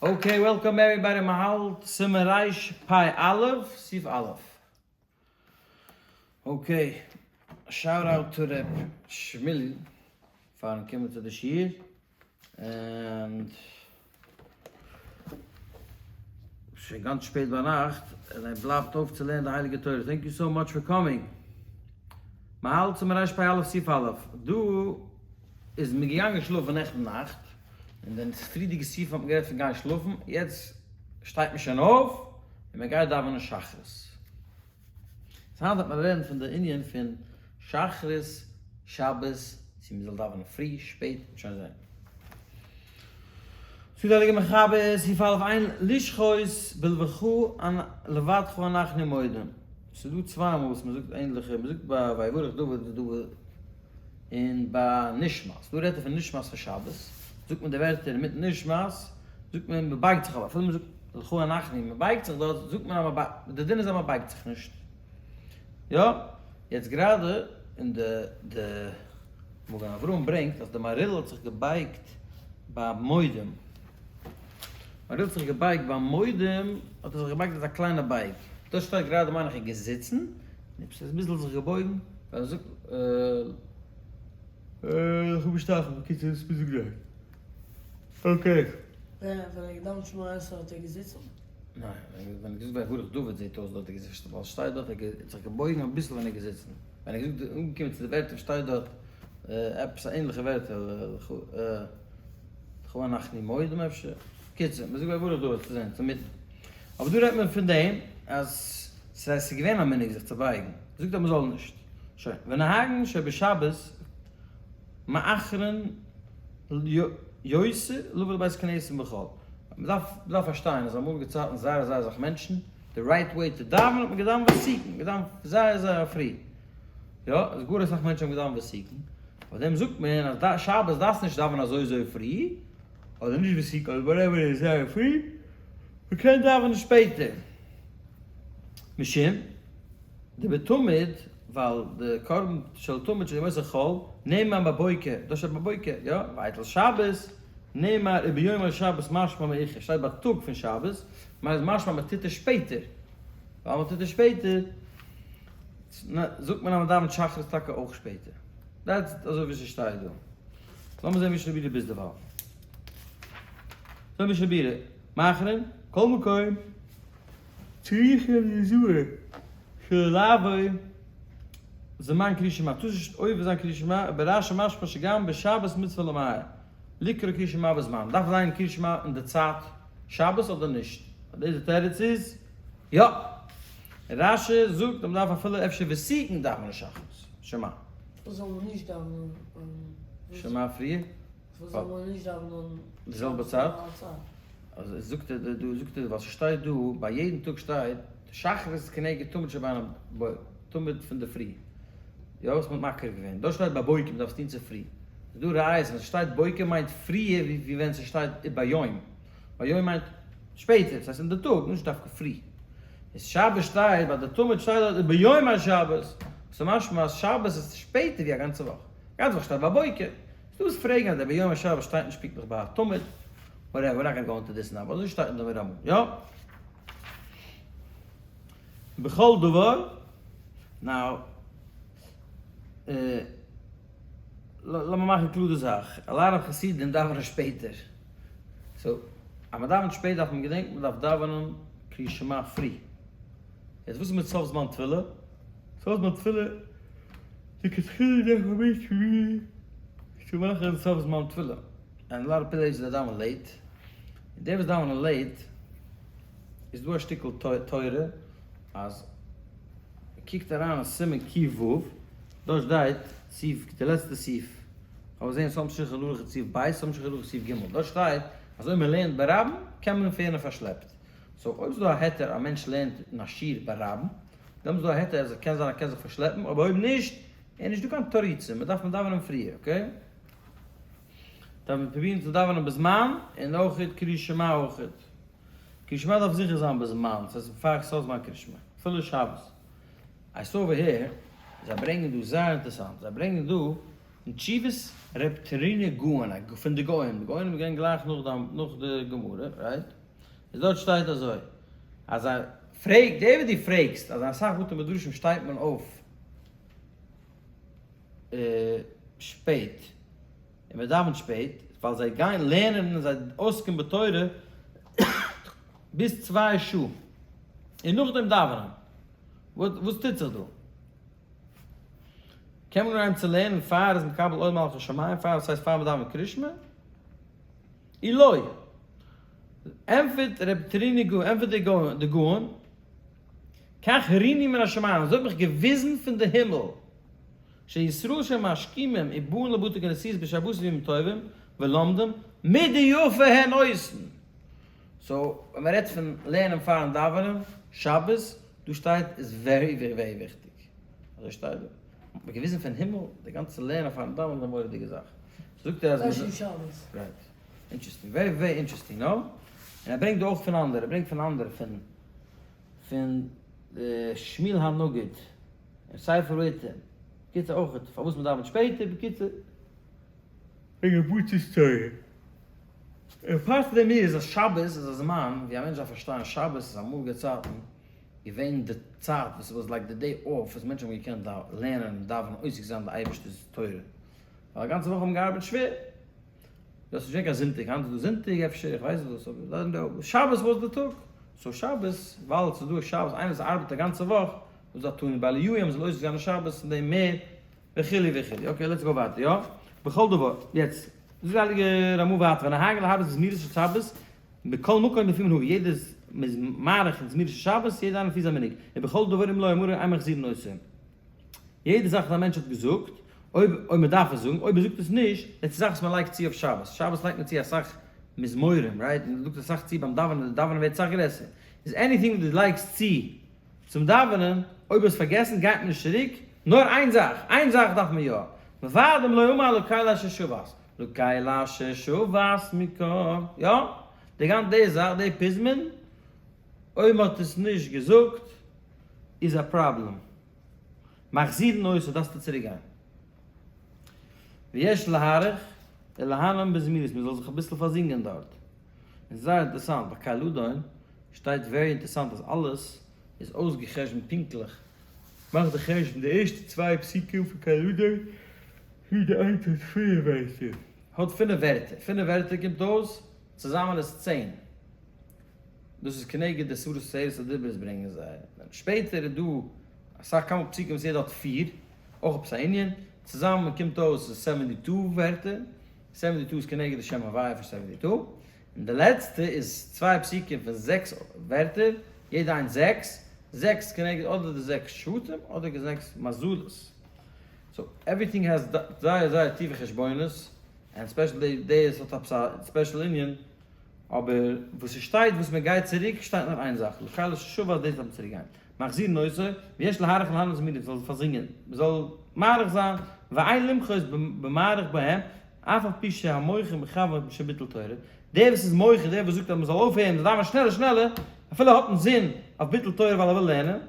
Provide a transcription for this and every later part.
Okay welcome everybody מ'האלט סימן רש פ א סעיף א'. Okay shout out to ר' שמיל פארן קומען צו די שיעור and שוין גאנץ שפעט ביינאכט און ער בלייבט אויף צו לערנען די הייליגע תורה thank you so much for coming. מ'האלט סימן רש פ א סעיף א' דא איז מען געגאנגען שלאפן נעכטן נאכט. אין די פריערדיגע סעיפים האט מען גערעדט פון גיין שלאפן, יעצט שטייט מען שוין אויף און מען גייט דאווענען שחרית. סא היינט וועט מען רעדן פון די ענין פון שחרית שבת, צו מען זאל דאווענען פרי, שפעט, מ'וועט שוין זען. זאגט די הייליגע מחבר, סעיף א' אין לשחות בלבך לבדך אנחנו מודים. ס'איז דא צוויי מאל וואס מען זאגט ענליכע, מען זאגט ביי ויברך דוד איז דא און ביי נשמת, דא רעדט ער פון נשמת פון שבת, זאגט מען די ווערטער אינמיטן נשמת, זאגט מען מען בייגט זיך אבער אפילו מען זאגט לך אנחנו, מען בייגט זיך דארט, זאגט מען אז מען בייגט, די דין איז אז מען בייגט זיך נישט. יא, יעצט גראדע אין די די מגן אברהם ברענגט אז די מהריל האט זיך געבייגט ביי מודים, מהריל האט זיך געבייגט ביי מודים, האט ער זיך געבייגט אזא קליינע בייג, דאס שטייט גראדע מיין איך איז געזיצן, און עפעס אביסל זיך געבויגן. ווען ער זאגט איך האב געשטאכן, בקיצור עס איז גרייט. Okay. ווען ער האט געדאווענט שמונה עשרה האט ער געזיצן? ניין, ווען ער האט געזאגט ויברך דוד זעהט אויס דארט ער געזיצן, ווייל שטייט דארט ער האט זיך געבויגן אביסל ווען ער איז געזיצן, ווען ער האט געזאגט אנגעקומען צו די ווערטער שטייט דארט עפעס א ענליכע ווערטער לך אנחנו מודים אפשר, קיצור מען זאגט ויברך דוד צו זעהן צו מיטן, אבער דא רעדט מען פון דעם אז ס'איז געווען א מנהג זיך צו בייגן. זאגט אז מ'זאל נישט. שוין. ונהגין שבשבת מאחרין יותר לבא לבית כנסת בחול. מ'דארף מ'דארף פארשטיין אז אמאליגע צייטן זייער זייער אסאך מענטשן, די right way to דאווענען האט מען געדאווענט ותיקין, געדאווענט זייער זייער פרי. יא, איז גאר אסאך מענטשן האבן געדאווענט ותיקין. אויף דעם זאגט מען אז שבת דארפסט נישט דאווענען אזוי אזוי פרי, אדער נישט ותיקין אדער whatever איז זייער פרי, מ'קען דאווענען שפעטער. משום. דבתמיד, ווייל די קרבן של תמיד של ימות החול, נאמר בבוקר, דאס שטייט בבוקר, יא, ואצל שבת, נאמר וביום השבת משמע מאוחר, שטייט ביי טאג פון שבת, מיינט משמע מען טוט עס שפעטער, ווייל מען טוט עס שפעטער, זאגט מען אז מען דאווענט שחרית טאקע אויך שפעטער. That's אזוי ווי ס'שטייט דא. לאמיר זען משנה ברורה ביז דערווייל. זאג משנה ברורה, מאחרין, כל מקום. צריכים ליזהר שלא לעבור זמן קריאת שמע, טארסט נישט עובר זיין קריאת שמע, וברש"י משמע שגם בשבת מצוה למהר לקרוא קריאת שמע בזמן, דארף ליינען קריאת שמע אין די צייט שבת אדער נישט? און די תירוץ איז יא! רש"י זאגט אז מ'דארף אפילו אפשר ותיקין דאווענען שחרית שמע. וואס זאל מען נישט דאווענען? שמע פריער? וואס זאל מען נישט דאווענען די זעלבע צייט? אז זאגט ער דא זאגט ער ווייל ס'שטייט דא ביי יעדן טאג שטייט שחרית כנגד תמיד שבין תמיד פון די פרי יא וואס מ'האט מקריב געווען דא שטייט בבוקר מ'דארף עס טון צופרי איז דא ראיות ווען ס'שטייט בוקר מיינט פריער ווי ווען ס'שטייט ביום ביום מיינט שפעטער ס'הייסט אין די טאג נישט דווקא פרי איז שבת שטייט ביי די תמיד שטייט דארט ביום השבת ס'משמע אז שבת איז שפעטער ווי א גאנצע וואך גאנצע וואך שטייט בבוקר דו וועסט פרעגן אז דער ביום השבת שטייט נישט פונקטליך ביי התמיד, whatever, we're not gonna go into this now, אבער אזוי שטייט אין די רמב ם, יא? בכל דבר, now, לאמיר מאכן קלאר די זאך, a lot of חסידים דאווענען שפעטער, so, אז מען דאווענט שפעט דארף מען געדענקן מען דארף דאווענען קריאת שמע פרי. יעצט וואס איז מיט סוף זמן תפילה? סוף זמן תפילה לכתחילה דארף מען וויסן ווי צו מאכן סוף זמן תפילה, and a lot of places זיי דאווענען late, און די וואס דאווענען late איז דא א שטיקל תורה אז מ'קוקט אריין אין סימן ק ו, דארט שטייט סעיף די לעצטע סעיף, כ'האב געזען סוף שולחן ערוך סעיף ב' סוף שולחן ערוך סעיף ג', דארט שטייט אז אויב מ'לערנט ברבים קען מען ווערן פארשלעפט, so אויב איז דא א היתר א מענטש לערנט אין א שיעור ברבים, דעמאלטס איז דא א היתר אז עס קען זיין ער קען זיך פארשלעפן, אבער אויב נישט, איז נישט דא קיין תירוצים, מען דארף מען דאווענען פריער, okay? דארף מען פרובירן צו דאווענען בזמן, און אויך קריאת שמע אויך. קריאת שמע דארף זיכער זיין בזמן, ס'הייסט פאר סוף זמן קריאת שמע, אפילו שבת. I saw over here, זיי ברענגען דא זייער אינטערעסאנט, זיי ברענגען דא. אין תשובות רב טרינא גאון, א פון די גאונים, די גאונים איז געווען גלייך נאך די נאך די גמרא, right? איז דארט שטייט אזוי, אז א פרעג, דער וואס דו פרעגסט אז אין אסאך בתי מדרשים שטייט מען אויף שפעט, און מען דאווענט שפעט, ווייל זיי גייען לערנען און זיי עוסקים בתורה ביז 2 שעה, און נאכדעם דאווענען. וואס טוט זיך דא? קען מען אנהייבן צו לערנען פאר איז מקבל עול מלכות שמים, פאר וואס הייסט פאר מען דאווענט קרישמע? אילוי! ענטפערט רבי טריני גאון, ענטפערט די גאון, כך הראיני מן השמים, אזוי האט מיך געוויזן פון די הימל, שישראל שמשכימים ובאין לבתי כנסיות בשבת וימים טובים ולומדים מידה יפה הן עושין. so ווען מען רעדט פון לערנען פארן דאווענען שבת, דא שטייט איז very very very וויכטיג. אזוי שטייט דא. האט מען געוויזן פון הימל די גאנצע לערנען פארן דאווענען איז א מורא'דיגע זאך. זאגט ער אז מען זאל. שבת. right. Interesting. Very very interesting, no? און ער ברענגט דא אויך פון אנדערע, ער ברענגט פון אנדערע פון פון שמואל הנגיד אין ספר העתים. בקיצור אויך פארוואס מען דאווענט שפעטער, בקיצור. וועגן הרבצת תורה. און פארט פון דעם איז אז שבת איז א זמן ווי א מענטש דארף פארשטיין שבת איז אמאליגע צייטן געווען די צייט וואס was like די day off וואס מענטשן האבן געקענט לערנען און דאווענען עוסק זיין די אייבערשטער'ס תורה ווייל א גאנצע וואך האבן געארבעט שווער. דאס איז נישט געווען קיין זונטאג, היינט איז דא זונטאג אפשר, איך ווייס וואס, אבער שבת was די טאג. So שבת, ווייל ס'איז דא שבת, איינער וואס ארבעט א גאנצע וואך, וואס דארף טון ביי אליהו אז מ'זאל עוסק זיין אין שבת און דעם מער וכו' וכו'. Okay, let's go ווייטער, יא? בכל דבר, יעצט, זאגט די הייליגע רמ"א ווייטער, ונהגין להרבות בזמירות של שבת, בכל מקום לפי מנהגו, יעדער איז מ'איז מאריך אין זמירות של שבת, יעדער איינער לפי זיין מנהג, ובכל דבר אם לא אמרו אין מחזירין אותו. יעדע זאך וואס א מענטש האט געזאגט, אויב אויב מען דארף עס זאגן, אויב ער זאגט עס נישט, דאס איז זאך וואס מען לייגט צו אויף שבת, שבת לייגט מען צו אסאך מזמורים, right? מען זאגט אסאך צו ביים דאווענען, די דאווענען ווערט אסאך גרעסער, איז anything וואס דו לייגסט צו צום דאווענען, אויב האסט פארגעסן גייט מען נישט צוריק, נאר איין זאך, איין זאך דארף מען יא, מוועדים לא אמר לקל אשר שבת, לקל אשר שבת מכל, יא, די גאנצע די זאך, די פזמון, אויב מען האט עס נישט געזאגט, איז א פראבלעם. מחזירין אותו דארפסטו צוריק גיין. ויש להאריך ולהנם בזמירות, מען זאל זיך אביסל פארזינגען דארט. און זייער אינטערסאנט, ביי קל אדון שטייט very אינטערסאנט אז אלעס איז אויסגע'חשבונ'ט פונקטליך. מאך די חשבון, די ערשטע צוויי פסוקים פון קל אדון, יעדע איינס האט פינף ווערטער. האט פינף ווערטער, פינף ווערטער קומט אויס צוזאמען איז 10. דאס איז כנגד די סברות עשרת הדיברות ברענגען זיי. שפעטער איז דא אסאך כמה פסוקים וואס יעדער האט פיר, אויך עפעס א ענין, צוזאמען קומט אויס איז seventy two ווערטער, seventy two איז כנגד די שם הוויה פון seventy two, און די לעצטע איז צוויי פסוקים פון זעקס ווערטער, יעדע איינס זעקס, זעקס כנגד אדער די זעקס שבטים אדער זעקס מזלות. So everything has זייער זייער טיפע חשבונות, און special די דאס האט עפעס א special ענין. אבער וואס ס'שטייט וואס מען גייט צוריק שטייט נאר איין זאך, לקל אשר שבת דאס דארף מען צוריק גיין, מחזירין אותו, ויש להאריך ולהנם זמירות, מ'זאל פארזינגען, מ'זאל מאריך זיין, ואין למחות במאריך בהם, אף על פי שהמוחה מכוון משום ביטול תורה, דער וואס איז מוחה, דער וואס זאגט אז מ'זאל אויפהערן, מ'זאל דאווענען שנעלער שנעלער, אפילו ער האט אין זין אויף ביטול תורה ווייל ער וויל לערנען,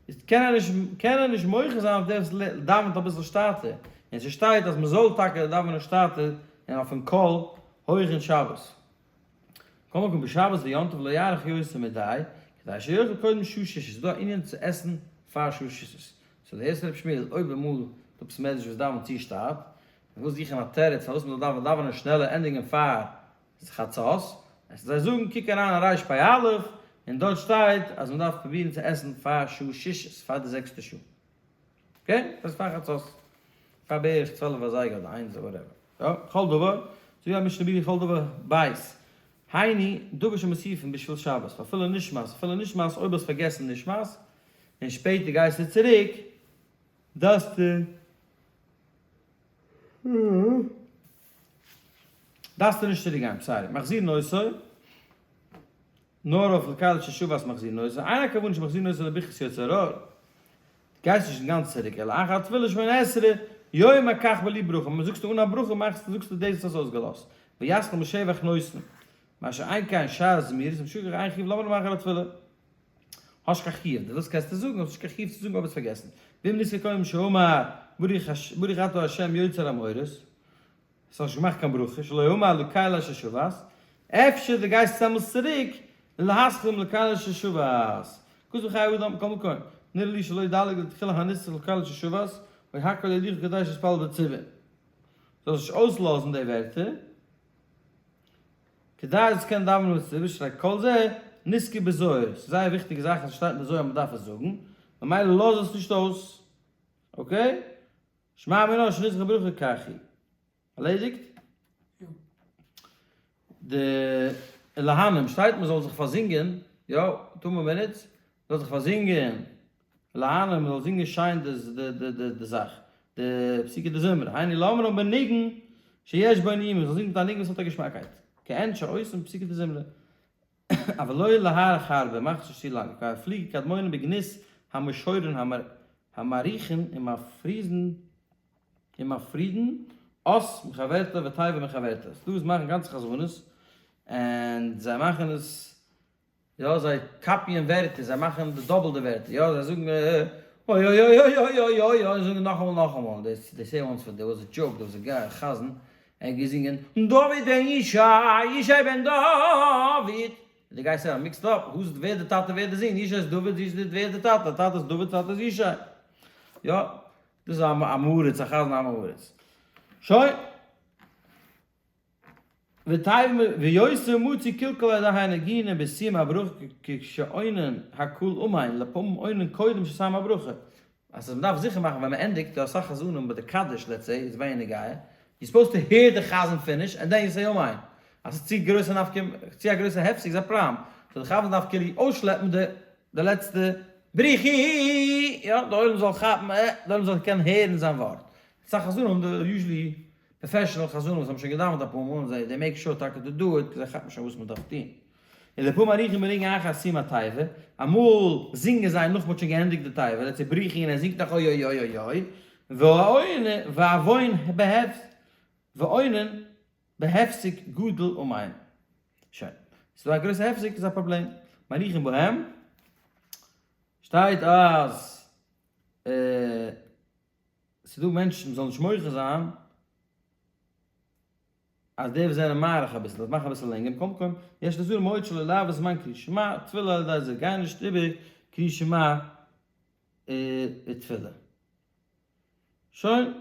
איז קען ער נישט קען ער נישט מוחה זיין אויף דער וואס דאווענט אביסל שטאטער, און ס'שטייט אז מ'זאל טאקע דאווענען שטאטער און אויפן קול הויך אין שבת. כל מקום בשבת ויום טוב לא יאריך יותר מדי, כדי שיאכל קודם שעה שישית, ס'איז דא א ענין צו עסן פאר שעה שישית. So די ערשטע רב שמואל, אויב אמאל דא עפעס מדרש וואס דאווענט צו שטאט, און וויל זוכן א תירוץ פארוואס מ'זאל דאווענען דאווענען שנעלער ענדיגן פאר חצות, עס זיי זאגן קוק אריין אין רפ"א, און דארט שטייט אז מ'דארף פרובירן צו עסן פאר שעה שישית, פאר די זעקסטע שעה. Okay, דאס איז פאר חצות. פאר בערך 12 אזייגער אדער איינס אדער whatever. יא, כל דבר, זאגט די משנה ברורה כל דבר בית. היינו, דבר שמוסיפין בשביל שבת, אפילו נשמת, אפילו נשמת, אויב האסט פארגעסן נשמת, און שפעטער גייסטו צוריק, דארפסטו דארפסטו נישט צוריק גיין, sorry, מחזירין אותו, נאר אויף לקל ששבת מחזירין אותו, אין הכוונה שמחזירין אותו לברכת יוצר אור, גייסט נישט אינגאנצן צוריק, אלא אחר התפילה שמונה עשרה, יאמר כך בלי ברכה, ווען זאגסטו אן א ברכה מאכסטו זאגסטו דאס וואס האסט אויסגעלאזט, ויתחיל משבח נותן, מה שאין כן שאר זמירות, אם שכח אין חיוב לומרם אחר התפילה. האסט קיין חיוב, דו ווילסט קענסטו זאגן, האסט נישט קיין חיוב צו זאגן אויב האסט פארגעסן. ואם נזכר קודם שאמר. ברוך אתה ה' יוצר המאורות, האסט נאכנישט געמאכט קיין ברכה, שלא אמר לקל אשר שבת, אפשר דו גייסט דעמאלס צוריק להתחיל עם לקל אשר שבת, כתוב בחיי אדם מכל מקום, נראה לי שלא ידלג לתחילה הנסתר לקל אשר שבת, והכל ידיך כדי שיתפלל בציבור. זאלסט נישט אויסלאזן די ווערטער, כדי זאלסט קענען דאווענען בציבור, שהרי כל זה נזכר בזוהר, ס'איז זייער וויכטיגע זאך אז ס'שטייט אין די זוהר אז מ'דארף עס זאגן, ממילא לאז עס נישט אויס, okay? שמע מינה שנזכה ברכה כך היא. ערלעדיגט? יא. די להנים שטייט מ'זאל זיך פארזינגען, יא, two more minutes, מ'זאל זיך פארזינגען, להנים מ'זאל זינגען שיין די זאך, די פסוקי דזמרה, היינו לאמרם בניגון שיש בו נעימה, מ'זאל זינגען מיט א ניגון וואס האט א געשמאקייט, כעין שעושים פסוקי דזמרה, אבל לא להאריך הרבה, מאך עס נישט צו לאנג, כבר הפליגו קדמונים בגנות המשוררים המאריכין ומפריזין ומפרידין אות מחברתה ותיבה מחברתה, ס'דא וואס מאכן גאנצע חזנות און זיי מאכן עס יא זיי קאפיען ווערטער, זיי מאכן די דאבעל די ווערטער, יא זיי זאגן אוי אוי אוי אוי אוי אוי אוי אוי זאגן נאכאמאל נאכאמאל, they say once for there was a joke, there was a guy א חזן, ער האט געזינגען דוד בן ישי, ישי בן דוד, די guys are mixed up, who's ווער די טאטע ווער די זון, ישי איז דוד, ווער איז די טאטע, טאטע איז דוד טאטע איז ישי, יא דאס איז א עם הארץ, א חזן עם הארץ, שוין. ויותר מצוי קלקול על ידי הנגינה בסיום הברכה כשעונין הקהל אמן לפעמים עונין קודם שסיים הברכה. אז מען דארף זיכער מאכן ווען מען ענדיגט, דא אסאך חזנים ביי די קדיש let's say איז ווייניג גייער, you supposed to hear די חזן finish and then you say אמן. אז ס'איז צו גרויסע נפק מ, צו א גרויסע הפסק איז א פראבלעם. so די חזן דארף כאילו אויסשלעפן די די לעצטע ברכי, יא, די עולם זאל כאפן, אה, די עולם זאל קענען הערן זיין ווארט. אסאך חזנים די usually professional חזנים וואס האבן שוין געדאווענט אפאר מאל און זיי they make sure טאקע to do it, זיי כאפן שוין וואס מען דארף טון. און לפעמים מאריכין בניגון אחר סיום התיבה, אמאל זינגען זיי נאך מ'האט שוין געענדיגט די תיבה, let's say ברכי און ער זינגט נאך אוי אוי אוי אוי אוי, ועונין בהפסק גדול אמן. שוין. ס'איז דא א גרויסע הפסק איז א פראבלעם. מאריכין בהם שטייט אז ס'איז דא מענטשן מ'זאל נישט מוחה זיין אז די וואס זענען מאריך אביסל, דאס מאכן אביסל לענגער, מכל מקום, יש לזהר מאוד שלא לעבור זמן קריאת שמע, תפילה על ידי זה, גיי נישט איבער קריאת שמע ותפילה. שוין.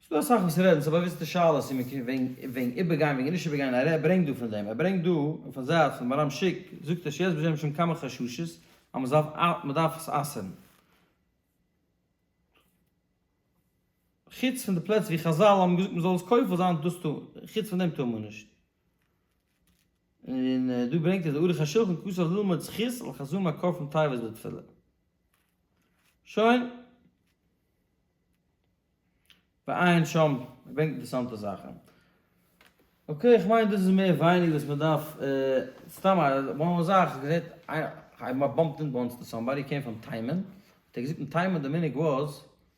ס'דא אסאך וואס רעדן, ס'איז א באוויסטע שאלה צו מען קען וועגן איבערגיין וועגן נישט איבערגיין, ער ברענגט דא פון דעם, ער ברענגט דא אויפן זייט פון מהר"ם שיק, זאגט ער שיש בזה משום כמה חששות אז מען דארף עס אסר'ן. חוץ פון די פלעצער ווי חז"ל האבן געזאגט מען זאל עס כופל זיין, דאס טאר, חוץ פון דעם טאר מען נישט. און דא ברענגט ער די ערוך השולחן כתב ללמוד זכות על חזנים הכופרים תיבות בתפילה. שוין. ועיין שם, ער ברענגט אינטערעסאנטע זאכן. okay, איך מיין דאס איז מער ווייניג וואס מען דארף, סתם א one more זאך, איך האב געזעהט I bumped into once to somebody came from תימן, האט ער געזאגט אין תימן די מנהג was, און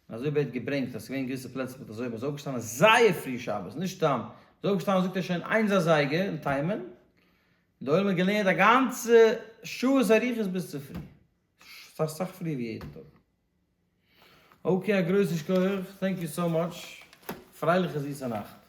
אזוי ווערט געברענגט אז ס'איז געווען געוויסע פלעצער מ'האט אזוי, מ'איז אויפגעשטאנען זייער פרי שבת, נישט סתם, מ'איז אויפגעשטאנען זאגט ער שוין איינס אזייגער אין תימן, און די עולם האט געלערנט א גאנצע שעות אריכות ביז צופרי, סאך סאך פריער ווי יעדן טאג. okay א גרויסן שכוח, thank you so much, פרייליכע זיסע נאכט.